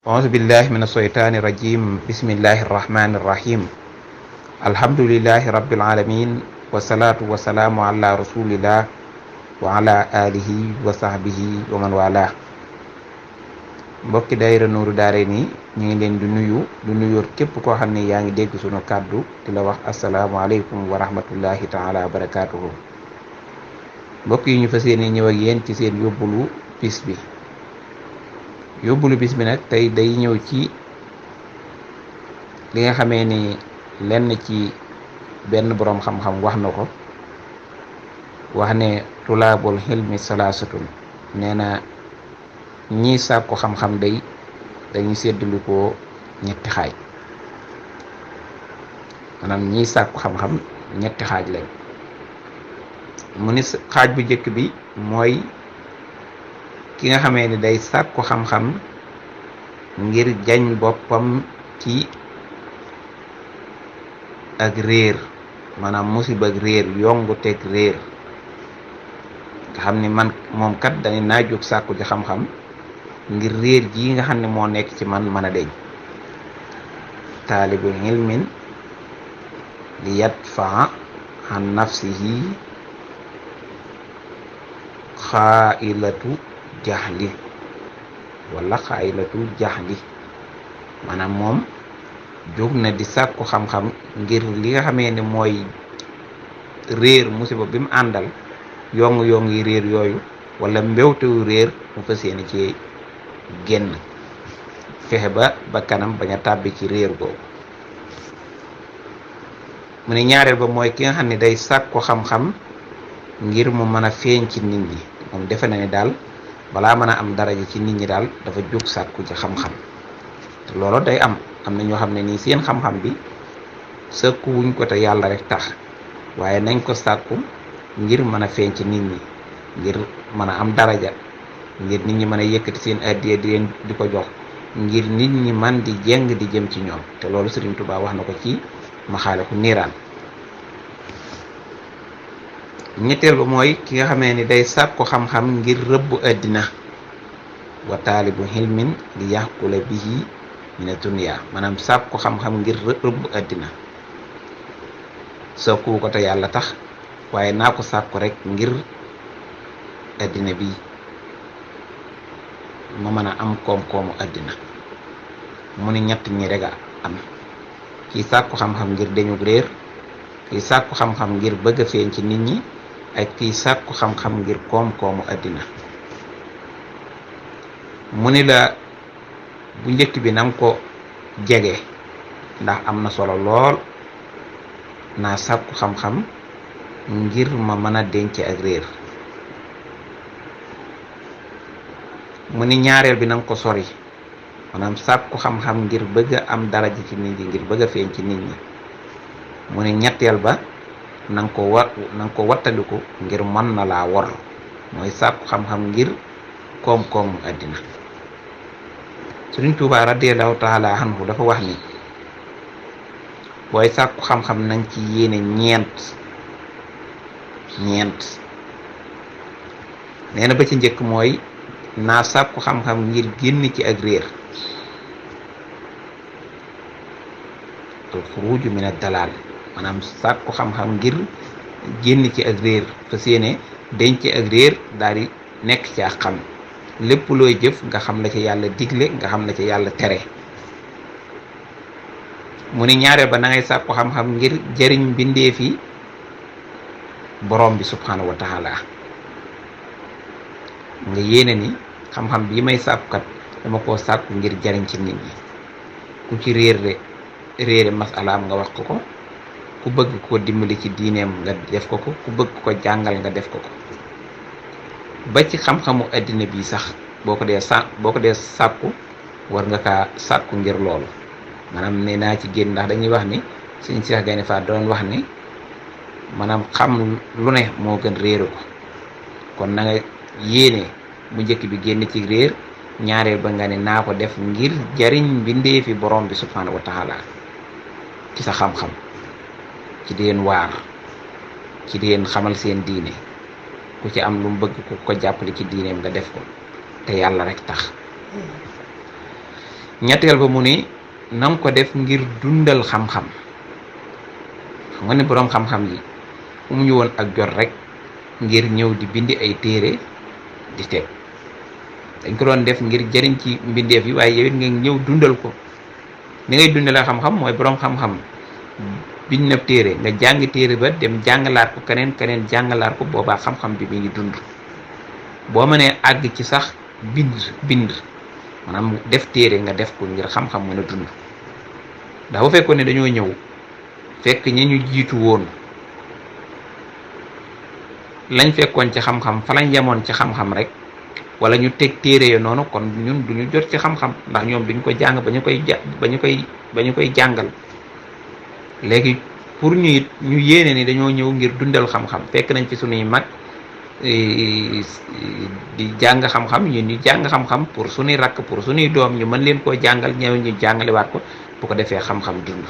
أعوذ بالله من الشيطان الرجيم بسم الله الرحمن الرحيم الحمد لله رب العالمين والصلاة والسلام على رسول الله وعلى آله وصحبه ومن والاه mbokki daayira Nuuru Daarayni ñu ngi leen di nuyu képp koo xam ne yaa ngi dégg sunu kàddu di la wax asalaamaaleykum wa rahmatullahi taala wa barakaatuhu mbokk yi ñu fas yéene ñëw ak yéen ci seen yóbbulu bis bi nag tey day ñëw ci li nga xamee ni lenn ci benn boroom xam-xam wax na ko wax ne tulaabul xilmi salaasatun nee na ñii sàkku xam-xam day dañuy séddlu ko ñetti xaaj maanaam ñii sàkku xam-xam ñetti xaaj lañ mu ni xaaj bu njëkk bi mooy ki nga xamee ni day sàkku xam-xam ngir jañ boppam ci ak réer maanaam musiba ak réer yongu teg réer nga xam ni man moom kat dañu naa jóg sàkku ci xam-xam ngir réer ji nga xam ne moo nekk ci man mën a deñ taalibu ilmin li yadfaa an nafsihi xaailatu jaxli wala xaailatu jaxli maanaam moom jóg na di sàkku xam-xam ngir li nga xamee ne mooy réer musiba bi mu àndal yong yi réer yooyu wala mbewtewu réer mu fas yéene ci génn fexe ba kanam bañ a tàbbi ci réer googu mu ne ñaareel ba mooy ki nga xam ne day sàkku xam-xam ngir mu mën a feeñ ci nit ñi moom defe na ni daal balaa mën a am daraja ci nit ñi daal dafa jóg sàkku ci xam-xam te loolu day am na ñoo xam ne nii seen xam-xam bi sàkku wuñ ko te yàlla rek tax waaye nañ ko sàkku ngir mën a feeñ ci nit ñi ngir mën a am daraja ngir nit ñi mën a yëkkati seen addiya di ko jox ngir nit ñi man di jeng di jëm ci ñoom te loolu Sëriñ Tuubaa wax na ko ci Maxaaliqu Niiraan ñetteel ba mooy ki nga xamee ni day sàkku xam-xam ngir rëbbu àddina wa taalibu hilmin li yaxkula bihi mina dunya maanaam sàkku xam-xam ngir rëbbu àddina sàkku ko te yàlla tax waaye naa ko sàkku rek ngir àddina bi ma mën a am koom-koomu àddina mu ni ñett ñi rek a am kii sàkku xam-xam ngir deñu réer kii sàkku xam-xam ngir bëgg a feeñ ci nit ñi ak kii sàkku xam-xam ngir koom-koomu àddina mu ni la bu njëkk bi nanga ko jege ndax am na solo lool naa sàkku xam-xam ngir ma mën a denc ak réer mu ni ñaareel bi nanga ko sori maanaam sàkku xam-xam ngir bëgg a am daraja ci nit ñi ngir bëgg a feeñ ci nit ñi mu ni ñetteel ba nanga ko wattandiku ngir mën na laa wor mooy sàkku xam-xam ngir koom-koomu àddina Sëriñ Tuubaa radiyallahu taala anhu dafa wax ni booy sàkku xam-xam nañ ci yéene ñeent nee na ba ci njëkk mooy naa sàkku xam-xam ngir génn ci ak réer al xuruju min ad dalal maanaam sàkku xam-xam ngir génn ci ak réer fas yéene denc ak réer daal di nekk ci ak xam lépp looy jëf nga xam la ci yàlla digle nga xam la ci yàlla tere mu ni ñaareel ba na ngay sàkku xam-xam ngir jëriñ mbindeef yi borom bi subhanahu wa taala nga yéene ni xam-xam bii may sàkkukat dama koo sàkku ngir jariñ ci nit ñi ku ci réere masalaam nga wax ko ku bëgg ko dimbali ci diineem nga def ko ku bëgg ko jàngal nga def ko ba ci xam-xamu àddina bi sax boo ko dee sàkku war nga kaa sàkku ngir loolu maanaam ne naa ci génn ndax dañuy wax ni Sëriñ Seex Gaynde Faat doon wax ni maanaam xam lu ne moo gën réeru ko kon na nga yéene bu njëkk bi génn ci réer ñaareel ba nga ne naa ko def ngir jariñ mbindee fi borom bi subhanahu wa taala ci sa xam-xam ci di leen waar ci di leen xamal seen diine ku ci am lu mu bëgg ku ko jàppale ci diineem nga def ko te yàlla rek tax ñetteel ba mu ni na nga ko def ngir dundal xam-xam. xam nga ne boroom xam-xam yi mu ñu woon ak jot rek ngir ñëw di bindi ay téere di teg, dañ ko doon def ngir jëriñ ci mbindeef yi, waaye yow it nga ñëw dundal ko. ni ngay dundale xam-xam mooy boroom xam-xam bind na téere nga jàng téere ba dem jàngalaat ko keneen jàngalaat ko, boobaa xam-xam bi mi ngi dund. boo mënee àgg ci sax bind maanaam def téere nga def ko ngir xam-xam mën a dund. ndax bu fekkoon ne dañoo ñëw fekk ñi ñu jiitu woon lañ fekkoon ci xam-xam fa lañ yemoon ci xam-xam rek, wala ñu teg téere yo noonu, kon ñun duñu jot ci xam-xam, ndax ñoom duñ ko jàng ba ñu koy jàngal. léegi pour ñu yéene ni dañoo ñëw ngir dundal xam-xam, fekk nañ fi suñuy mag di jàng xam-xam, ñun ñu jàng xam-xam pour suñuy rakk, pour suñuy doom ñu mën leen koo jàngal, ñëw ñu jàngalewaat ko, bu ko defee xam-xam dund.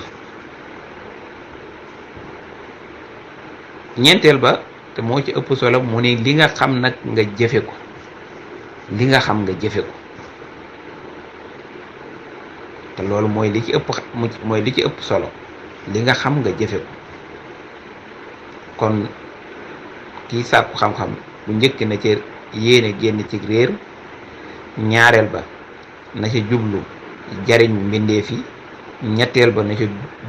ñeenteel ba te moo ci ëpp solo mu ni li nga xam nag nga jëfe ko, li nga xam nga jëfe ko. te loolu mooy li ci ëpp solo, li nga xam nga jëfe ko. kon kii sàkku xam-xam bu njëkk na ci yéene génn ci réer, ñaareel ba na ca jublu jariñ mbindeef yi, ñetteel ba na ca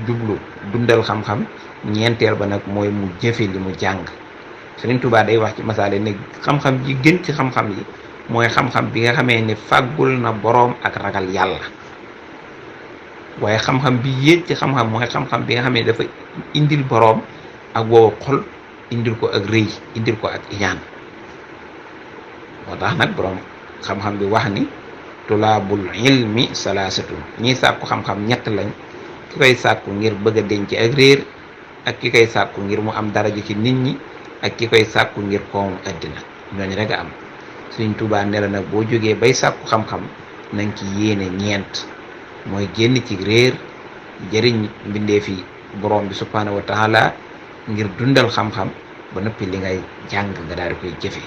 jublu dundal xam-xam, ñeenteel ba nag mooy mu jëfe li mu jàng. Sëriñ Tuubaa day wax ci masaale ne xam-xam ji gën ci xam-xam yi mooy xam-xam bi nga xamee ne fàggul na boroom ak ragal yàlla. waaye xam-xam bi yéeg ci xam-xam mooy xam-xam bi nga xam ne dafa indil boroom ak wow xol, indil ko ak rëy, indil ko ak iñaan. moo tax nag boroom xam-xam bi wax ni tulaabul ilmi salaasatu, ñiy sàkku xam-xam ñett lañ: ki koy sàkku ngir bëgg a denc ak réer, ak ki koy sàkku ngir mu am daraja ci nit ñi, ak ki koy sàkku ngir koomu àddina. ñooñu rek a am. Sëriñ Tuubaa ne la nag boo jógee bay sàkku xam-xam nañ ci yéene ñeent, mooy génn ci réer, jëriñ mbindeef yi borom bi subhaanahu wa taala, ngir dundal xam-xam, ba noppi li ngay jàng nga daal di koy jëfe.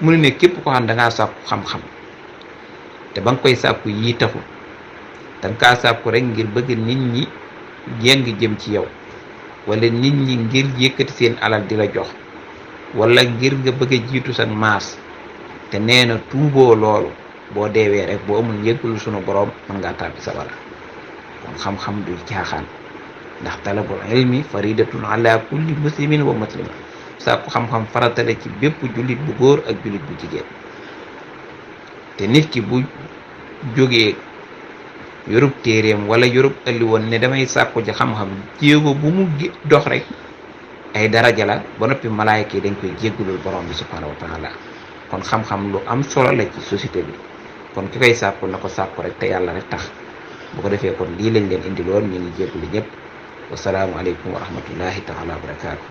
mu ne képp ko xam da ngaa sàkku xam-xam te ba nga koy sàkku yii taxu, danga kaa sàkku rek ngir bëgg nit ñi jéng jëm ci yow, wala nit ñi ngir yëkkati seen alal di la jox, wala ngir nga bëgg a jiitu sa maas, te nee na tuuboo loolu, boo deewee rek boo amul yëggul sunu borom mën ngaa tàbbi sa wala. kon xam-xam du caaxaan, ndax talabul ilmi faridatun ala kulli muslimin wa muslima. sàkku xam-xam faratale ci bépp jullit bu góor ak jullit bu jigéen. te nit ki bu jógee yorub téeréem wala yorub ëlli woon ne damay sàkku ci xam-xam, jéego bu mu dox rek ay daraja la, ba noppi malaayka yi dañ koy jéggulul borom bi subhaanahu wa taala. kon xam-xam lu am solo la ci société bi. kon ki koy sàkku na ko sàkku rek te yàlla rek tax. bu ko defee kon lii lañ leen indi loon, ñu ngi jéggulu ñëpp. wasalaamu aleykum wa rahmatullahi taala wa barakaatu.